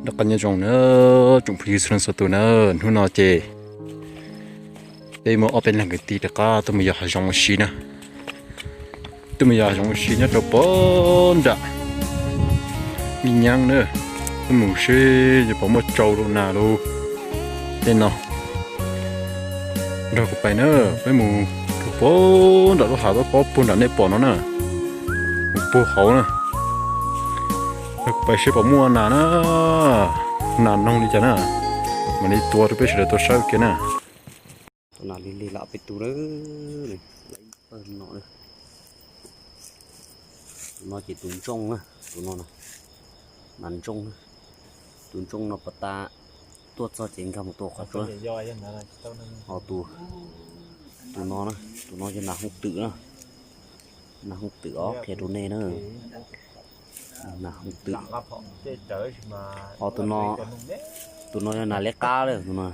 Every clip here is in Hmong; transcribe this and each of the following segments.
Noj qab nyob zoo na, tsoom phooj ywg txhua leej txhua tus na, hnub no ces peb muaj ob peb leeg kwv tij rov qab tuaj mus yos hav zoov ua si na. Tuaj mus yos hav zoov ua si nyob rau pem nram Nyab Laj na, tuaj mus seb yog puas muaj tsau rau nas rau tej no. Nrog kuv pais na, peb mus rau pem nram lub hav pob puag nram nej pom no na, mus puag hauv na. Nrog kuv pais seb puas muaj nas na, nas noog li cas na, mam li tua rau peb sawv daws tau saib ua ke na. Tus nas lig lig lam peb tus na, ib pawg no na. Tus no ces tus ntsooj na, tus no na, nas ntsooj na. Tus ntsooj no puas tas tuaj txog ces nkag mus tua qhov tsua. Ho tus, tus no na, tus no yog nas hooj twm na. Nas hooj twm os, qhia rau nej na. Nas hooj twm. Ho tus no, tus no yog nas liab qab lawm tus no.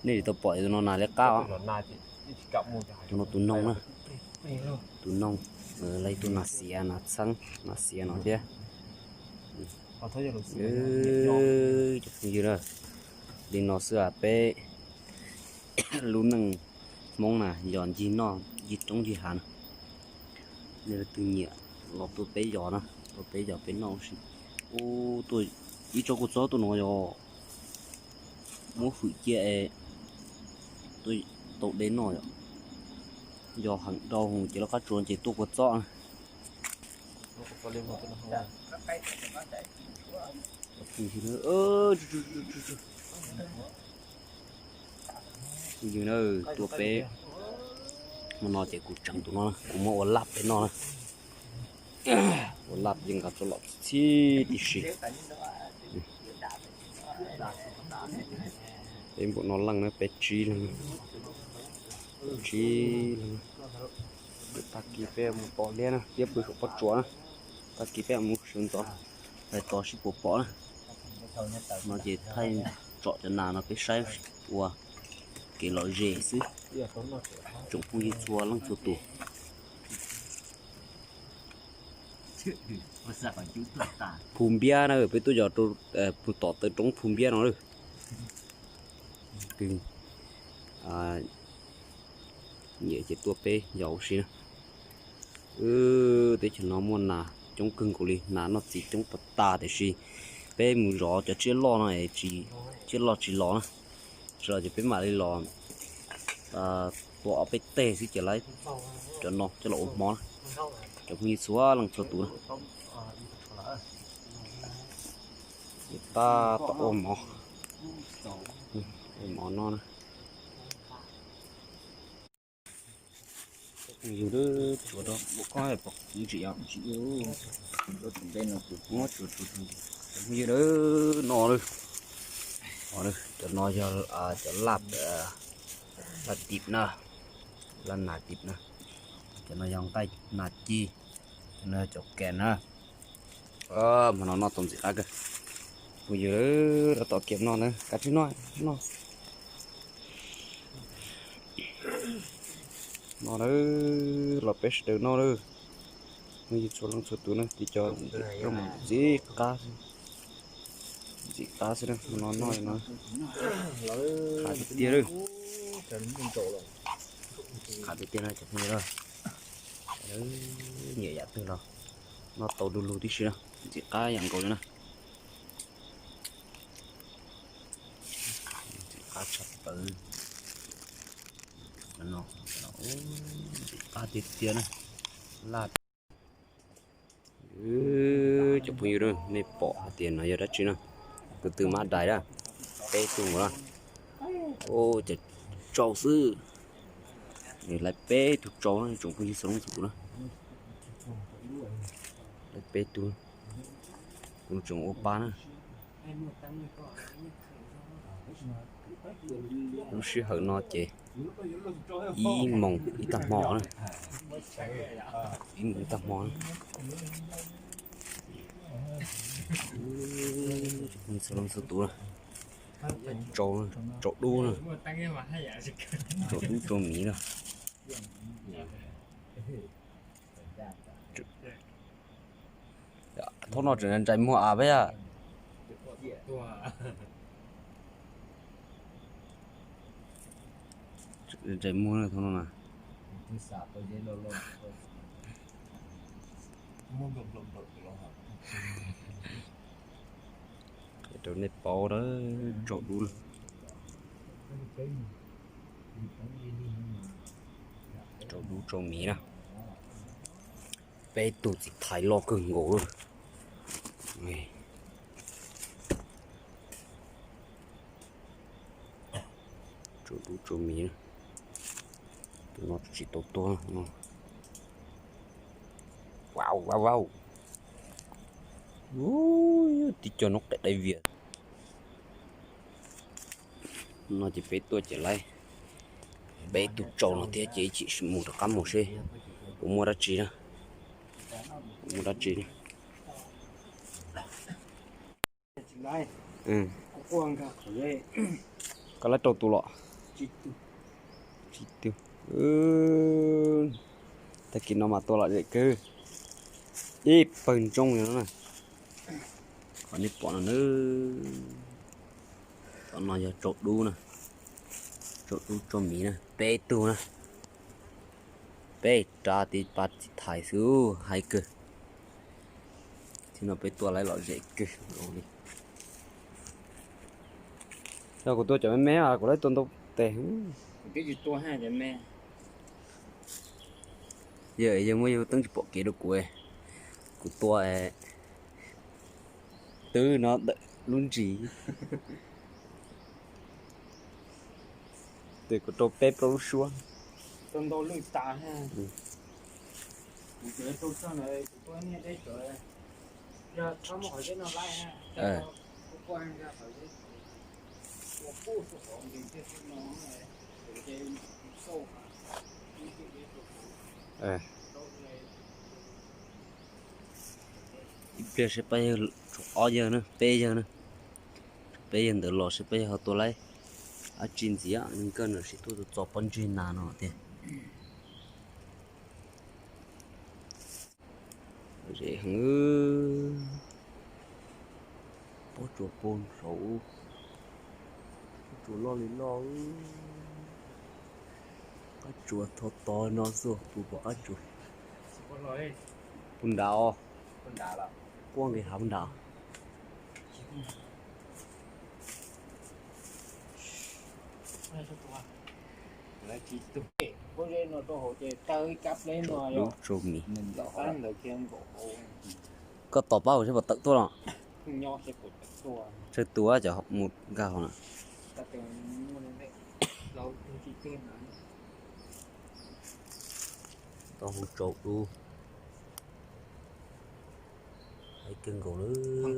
Nej tsis tau pom tus no nas liab qab os. Tus no tus noog na. Tus noog, lawv tus nas xiav nas txheeb nas xiav no thiab. Cov phooj ywg na, li no xwb as peb lub neej Hmoob na, yos ncig noj ncig roob ncig hav na. Nej leej twg nyiam los tuaj peb yos na, tuaj peb yos peb noj ua si. Ub, tuaj ib tsob kua txob tuaj no yog muab hwm cia es tuaj tau deb noj yom. Yos heev dhau ces lub qab tsuas ces tuaj kua txob na. Phooj ywg na, tuaj peb hmo no ces kuv tseem tus no, kuv muab ua laj peb noj na. Ua laj yeej nqa tau los txhij tib si. Peb npaum no leej na, peb tsib leeg, tsib leeg. Tag kis peb mus pom liab na, liab pw saum pob tsuas na. Tag kis peb mus sawv ntxov, pais tos seb puas pom na. No ces thaij tsom cov nas no peb saib ua kev lom zem xwb. Tsoom phooj ywg txhua leej txhua tus. Phu Npiab na, peb tuaj yos rau, phu tom taw roob Phu Npiab no lawm. Twg nyiam ces tuaj peb yos ua si na. Teb chaws no muaj nas coob kawg nkaus li, nas noj txiv coob tas tas tiam sis peb mus zov cov tsiaj loj no es tsis, tsiaj loj tsis los na. Tsis los ces peb mam li los tua ob peb teg xwb ces lawv cov no coj los ua hmo na. Cov phooj ywg txhua leej txhua tus na. Tab tom ua mov, ua mov noj na. Yus tsuav rau npaum ko pom tsis yog tsis yus. Yus no, cov no yog cov laj, laj tim na, laj nas tim na. Cov no yog nqaij nas ci, cov no yog cov kas na. Hmo no noj tau ntxim qab kawg. Phooj ywg, rov tom kiag noj na, kav tsij noj, noj. Noj na, los peb sawv daws noj na. Phooj ywg txhua leej txhua tus na, tim cov ntxim qab xwb, ntxim qab xwb na, no noj no. Qab tiag tiag lawm, qab tiag tiag na cov phooj ywg. Nyiam yam twg los noj tau du lug tib si na, ntxim qab yam nkaus li na. Ntxim qab tshaj plaws. Ntxim qab tiag tiag na. Laj. Cov phooj ywg, nej pom hais tias no yog dab tsi na? Tus twg mab dais na, peb tug nkaus na. Cov tsau xwb, lawv peb tug tsau na, tsoom phooj ywg txhua leej txhua tus na. Lawv peb tug, kuv tseem ua pa na. Lub sij hawm no ces ib moos ib tag hmo na, ib moos ib tag hmo na. Txhua leej txhua tus na, tsau, tsau dub na, tsau dub tsau miv na. Thaum no tseem ntsais muag av peb a. Ntsej muag thov no na. Rau nej paub dab tsaus dub, tsaus dub tsaus miv na. Peb tug txiv thais loj kawg nkaus lawm. Tsaus dub tsaus miv, tus no tsis tau tuag no. Vau vau vau. Tib co noob qes dai vias. No ces peb tuaj ces laib peb tug tsaus no thiab ces ib chim mus rov qab mus seb puas muaj dab tsi na. Muaj dab tsi na. Koj laib rau tus los? Tsis tug. Tag kis no mas tua lom zem kawg. Ib pawg ntsooj li no na. Qhov nej pom no na, tom no yog tsaus dub na, tsaus dub tsaus miv na, peb tug na, peb rab tib pab txiv thais xwb, haib kawg. Thaum no peb tua laib lom zem kawg nkaus li. Yog kuv tua cov me me, kuv laib tua ntau tes. Yog yawg muab yawg teeb tsis pom kev rau kuv, kuv tua twb no ntawm lub ntsis. Tes kuv rau peb plaub lub suab. Ib pliag seb pab yawg, tshuav ob yawg na, peb yawg na, tshuav peb yawg ntawd los seb peb yawg ho tua laib dab tsi ntxiv. Nkawd no sib tuaj txo pob ntseg nas no tiag. Zem heev, pob tsuas poob saud, pob tsuas loj li loj. Qab tsuas thov tod no xwb puas pom qab tsuas. Puas nrad os? Quaj nqis hav puas nrad? Lub tsau mis. Koj tos pab hauv seb puas tawm tuaj los. Tsawg tus cov mus nkag hauv na. Tau hu tsaus dub. Haib kawg nkaus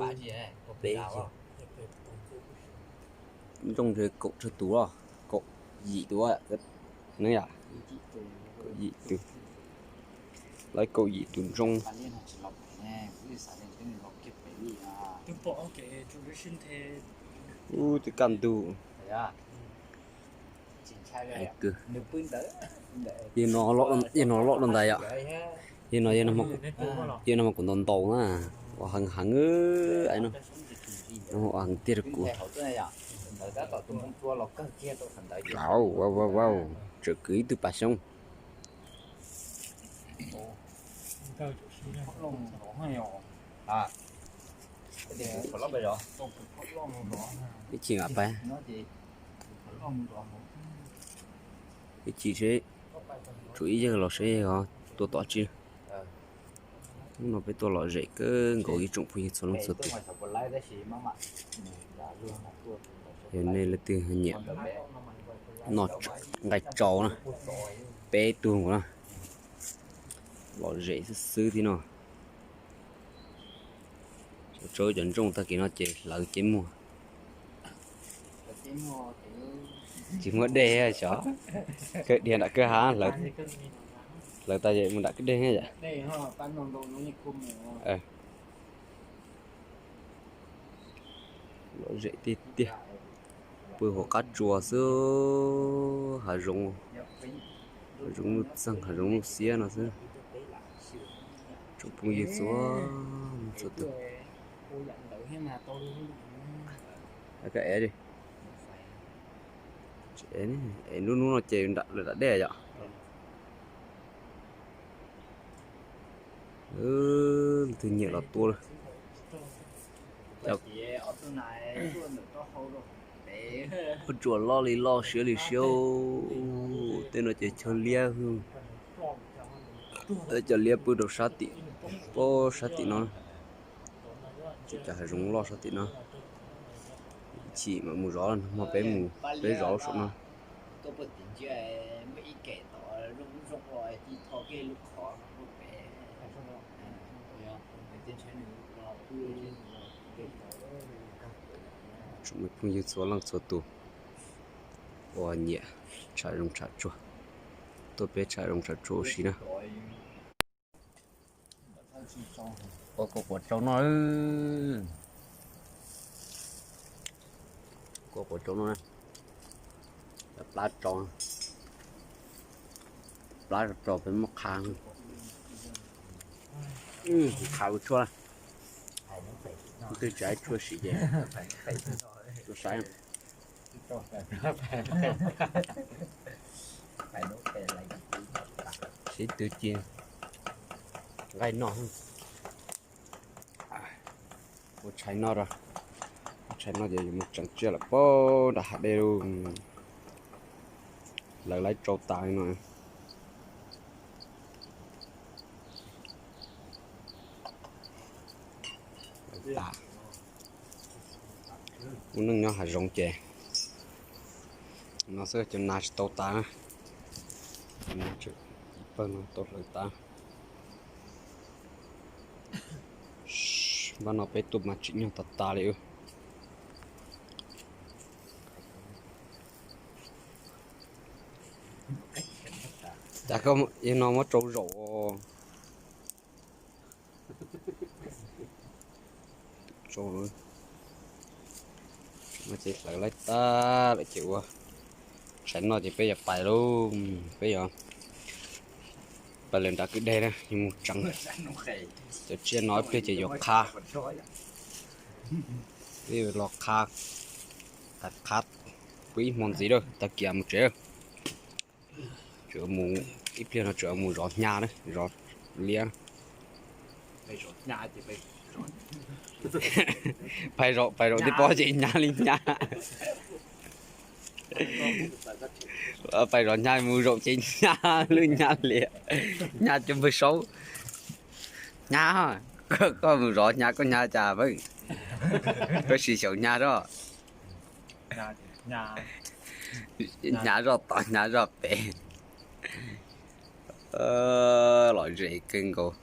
lawm. Peb ntsooj ntshe kaum tsawg tus los, kaum yim tus ne yom. Kaum yim tus, laib kaum yim tus ntsooj. Ub, twb kaj ntug. Yawg no loj dua ntais yom. Yawg no, yawg no mas kuv ntaus ntaus na, ua heev heev, ua heev tiag rau kuv. Vau vau vau, tseem kwv ib tug pas xyoob. Ib chim mam pais, ib chim seb tshuav ib yawg los seb ho tua tom tsi. Hnub no peb tuaj lom zem kawg nkaus ib tsoom phooj ywg txhua leej txhua tus. Yog nej leej twg nyiam noj nqaij tsau na, peb tug nkaus na, lom zem xwb xwb thiab no. Tsau cov ntsooj tag kis no ces hlawv ces muag. Tsis muaj dej xyov, kawg dhia nram kwj ha, hlawv tas ces mus nram kwj deg yom. Lom zem tiag tiag. Pw hauv qab tsuas xwb, hav zoov, hav zoov nuj txeeg, hav zoov nuj xiab no xwb. Tsoom phooj ywg txhua leej txhua tus. Koj ev, ev lub hnub no ces lawv dam dej yom. Leej twg nyiam los tua. Ua tsuas loj li loj siab li siab. Tej no ces chaw liab. Cov liab pw rau sab tim, pob sab tim no. Cov hav zoov loj sab tim no. Chim mam mus zov, hmo peb mus peb zov saum no. Tsoom me phooj ywg txhua leej txhua tus uas nyiam tsham zoov tsham tsuag, tuaj peb tsham zoov tsham tsuag ua si na. Ua kua quav tsau no, kua quav tsau no, plab tsau, plab tsau peb muab qha, qha ua tshuaj, twb tsis tshuaj siv ces tuaj saib. Sib tw ci nqaij noj. Ua tshais noj, ua tshais noj ces yuav mus tseem tsiaj lawm pob nram hav dej lauj. Lawv laib tsau tas li no. Lub neej nyob hav zoov ces no xwb, cov nas tsis tau tas na. Pawg no tau hlawv tas. Npaj no peb tuaj mas tsim nyog tas tas li. Cas koj yog no muab rau zaum. Ces hlawv laib tag lawm ces ua tshais noj ces peb yuav pais lauj. Peb yuav pais lawm nram kwj deg na, yuav mus tseev. Cov tsiaj no ib pliag ces yuav qha. Peb yuav los qha, qha pw ib hmo ntxiv lawm tag kis mus tsev. Tseem mus, ib pliag no tseem mus zov hnyav na, zov liab. Pais zaum, pais zaum tib pob ces hnyav li hnyav. Pais zov hnyav mus zaum ces hnyav lwj hnyav liam, hnyav cuag npawg saub. Hnyav, koj mus zov hnyav koj hnyav cas, koj sim xyaum hnyav zoj. Hnyav zoj tod hnyav zoj pem. Lom zem kawg nkaus.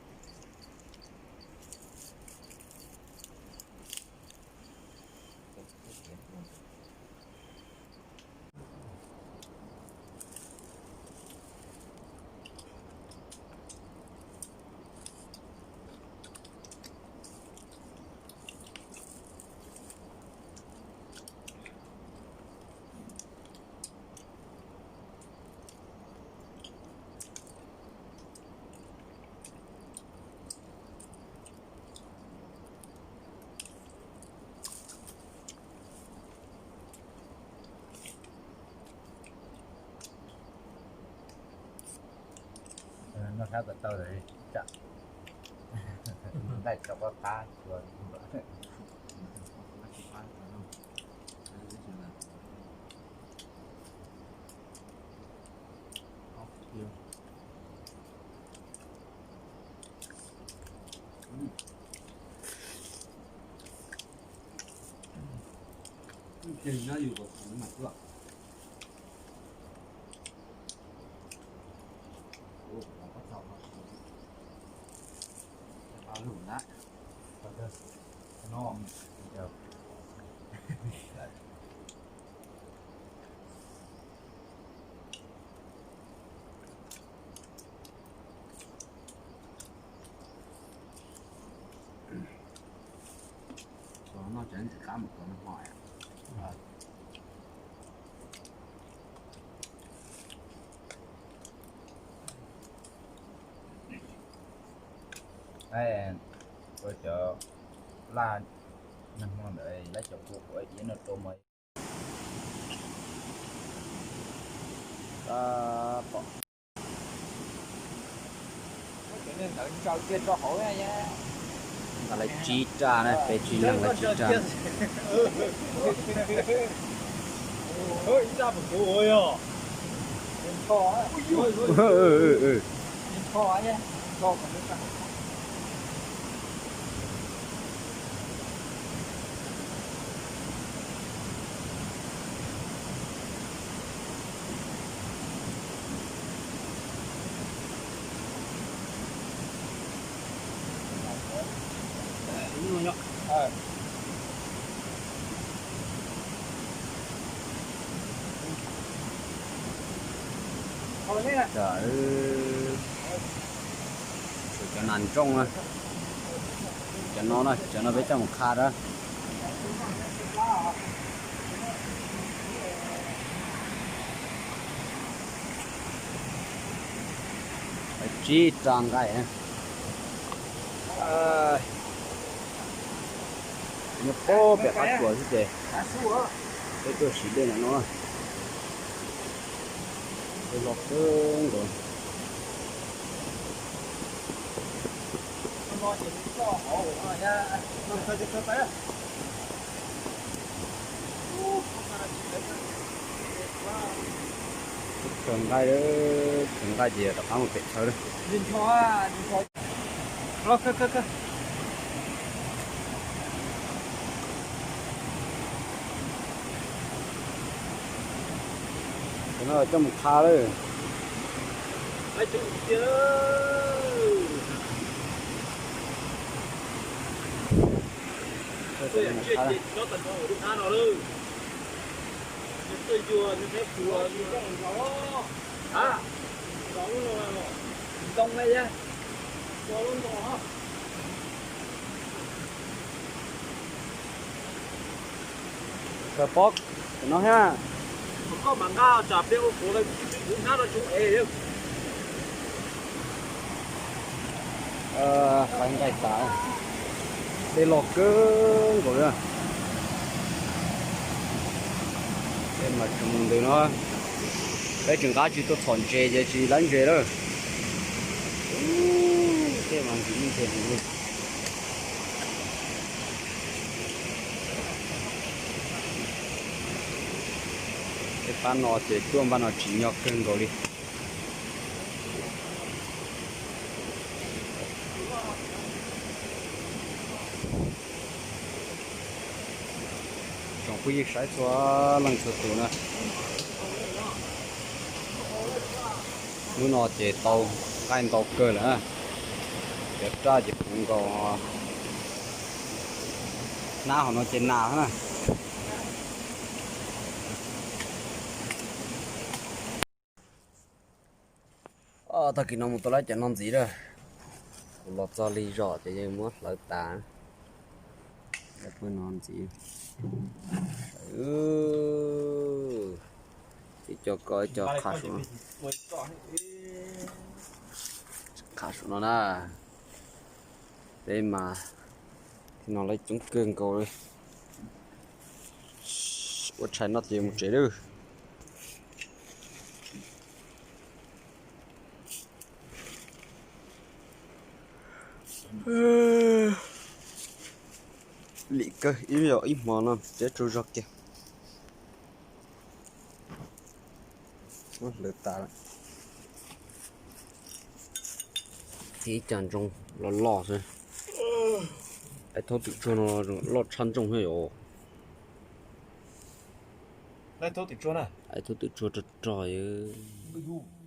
Noj sab kom tau, tsam nqaij rau qab qab. Noj tsev ntxim qab mus kov noj hmo. Ua cov laj Nag hmo ntawd lawv cov kua quav iab no rau mas pom. Nqa lawv tsib raj na, peb tsib leeg lawv tsib raj. Cov nas ntsooj na, cov no na, cov no peb coj mus qha na. Tsib raj nqaij. Nyob pem qab tsuas xwb ces peb tuaj siv dej ntawm no. Dej loj kawg nkaus. Khaws nqaij, khaws nqaij ces rov qab mus pem chaw lawm. Cov no coj mus qha lawm. Kawg pob no thiab. Koj mam nqa tsam pliag ua kuv lawv tsis pub kuv hnab no tsis ev. Faib nqaij tas, dej loj kawg nkaus li. Tej mas tsis mus ntws no, peb tsis nqa tsis tuaj txhom ntses ces tsis laib ntses lawm. Tej mas ntws ib ntses li. Tej pab no ces tuaj npaj no tsim nyog kawg nkaus li. Tsoom phooj ywg saib txhua leej txhua tus na, hnub no ces tau nqaij ntau kawg lawm na. Cov raj ces puv nkaus, hnab hauv no ces nas na. Tag kis no mus tau lawm cov no ntxiv lawm. Kuv los txog lig zos ces yeej muab hlawv tas. Pw no ntxiv. Ib co ko ib co qha saum no. Qha saum no na. Peb mas tib no lawv coob kawg nkaus li. Ua tshais no ces mus tsev lawm. Lim kawg, ib yam ib hmo no teb tsaug zog kiag. Muab hlawv tas lawm. Ib co ntsoog loj loj xwb. Aib thaub twm tsuag no loj tshaj ntsooj thiab yom. Aib thaub twm tsuag rog rog.